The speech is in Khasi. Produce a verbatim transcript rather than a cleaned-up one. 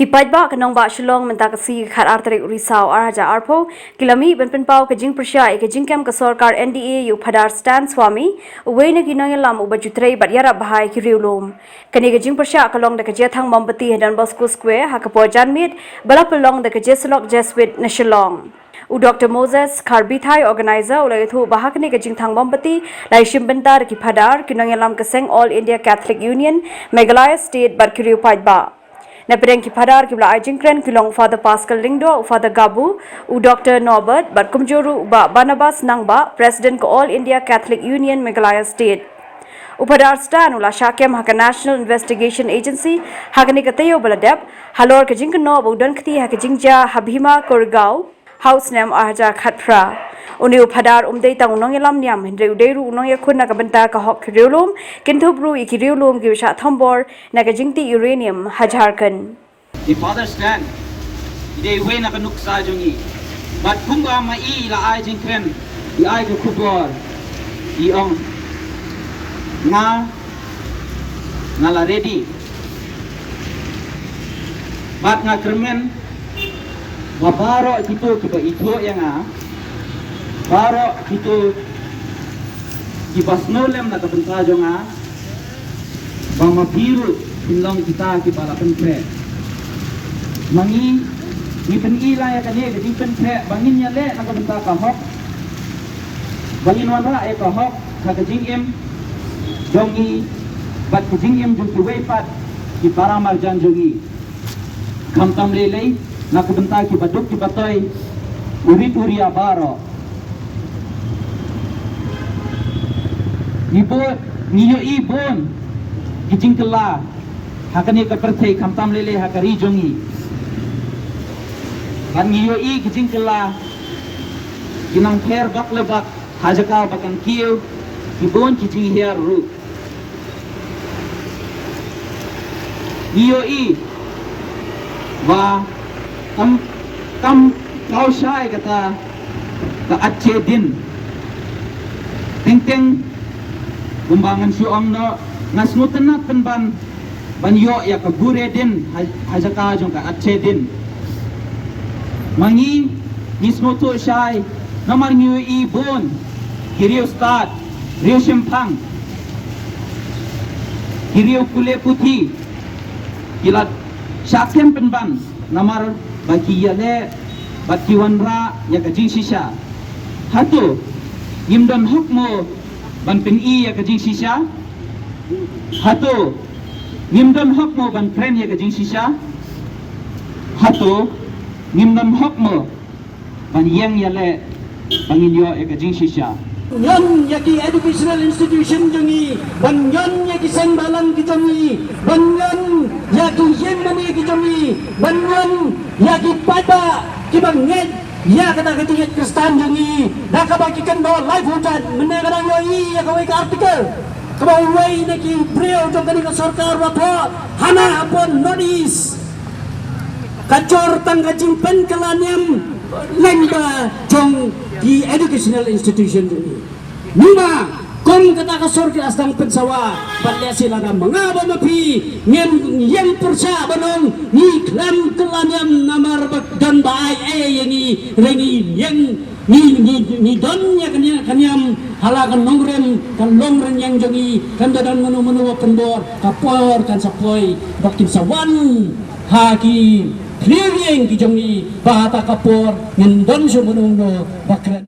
Ki paidbah ka nongbah Shillong mynta ka sngi khatar tarik u Risaw arhajar arphew ki la mih ban pynpaw ka jingpyrshah ïa ka jingkem ka sorkar N D A ïa u Phadar Stan Swami, uwei na ki nongïalam uba ju trei bad ïarap bha ïa ki riewlum. Kane ka jingpyrshah ka long da ka jingthang mombati ha Don Bosco Square ha ka por janmiet ba la pynlong da ka Jesuit Jesuit na Shillong. U Doctor Moses Kharbithai, organizer, u la ïathuh ba ha kane ka jingthang mombati la ïashim bynta da ki phadar, ki nongïalam ka seng All India Catholic Union Meghalaya State bad ki riew paidbah. Na pdeng ki phadar kiba la ai jingkren ki long Father Pascal Lyngdoh, u Father Gabu, u Doctor Norbert bad kumjuh ruh u Bah Barnabas Nangbah, President ka All India Catholic Union Meghalaya State. U Phadar Stan u la shah kem ha ka National Investigation Agency ha kane ka taïew ba la dep halor ka jingkynnoh ba u don kti ha ka jingjia ha Bhima Koregaon ha u snem arhajar khatphra. Une u phadar um dei tang u nongïalam niam hynrei u dei ruh u nongïakhun na ka bynta ka hok ki riewlum, kynthup ruh ïa ki riewlum kiba shah thombor na ka jingtih uranium ha Jharkhand. I Father Stan i dei iwei na ka nuksa jong ngi. Bad kumba ma i la ai jingkren, i ai ka khubor, i ong, nga, nga la ready. Bad nga kyrmen ba baroh kito kiba ithuh ïa nga, baroh kito kiba sngewlem na ka bynta jong nga, ba ma phi ruh phin long kita kiba la pynkhreh. Ma ngi, ngi pyni la ïa kane ka jingpynkhreh ba ngin ïaleh na ka bynta ka hok, ba ngin wanrah ïa ka hok ha ka jingim jong ngi bad ka jingim jong kiwei pat ki para marjan jong ngi. Khamtam lei lei na ka bynta kiba duk kiba toi, u rit u ria baroh. Ngi bun, ngi ïohi bun ki jingkylla ha kane ka pyrthei, khamtam lei lei ha ka ri jong ngi. Bad ngi ïohi ki jingkylla ki nang pher bak le bak ha jaka ba kan kiew ki bun ki jinghiar ruh. Ngi ïohi ba kam, kam thaw shai kata ka Achhe Din. Teng teng kumba ngan shu ong noh, nga sngewtynnat pynban ban ïoh ïa ka Bure Din ha, ha jaka jong ka Achhe Din. Ma ngi, ngi sngewthuh shai namar ngi ïohi bun ki riewstad, riewshemphang, ki riew pule puthi ki la shah kem pynban namar ba ki ïaleh bad ki wanrah ïa ka jingshisha. Hato ngim don hok mo ban pyni ïa ka jingshisha? Hato ngim don hok mo ban kren ïa ka jingshisha? Hato ngim don hok mo ban ïeng ïaleh ba ngin ïoh ïa ka jingshisha? Ñion ïa ki educational institution jong ngi, ban ñion ïa ki seng balang ki jong ngi, ban ñion ïa ki ïing mane ki jong ngi, ban ñion ïa ki paidbah kiba ngeit ïa kata ka jingngeit Khristan jong ngi, da kaba ki kyndoh laiphew jait. Mynne nga dang ïohi ïa kawei ka article kaba uwei na ki briew jong kane ka sorkar u la thoh hana hapoh North East. Ka jor tang ka jingpynkylla niam lyngba jong ki educational institution jong ngi. Nangta kum kata ka sorkar sdang pynsawa bad lehse lada ma nga bad ma phi ngim ïeng pyrshah ban ong ngi khlem kylla niam namar ba don ba ai ei ïa ngi, hynrei ngi ïeng, ngi, ngi, ngi don ïa ka niam, ka niam ha la ka nongrim, ka longrynïeng jong ngi. Kan da don mano mano ba pynbor, ka por kan sa poi ba kin sa wan ha ki khlieh ïing ki jong ngi, ba ha kata ka por ngin don shuh mano mano ba kren.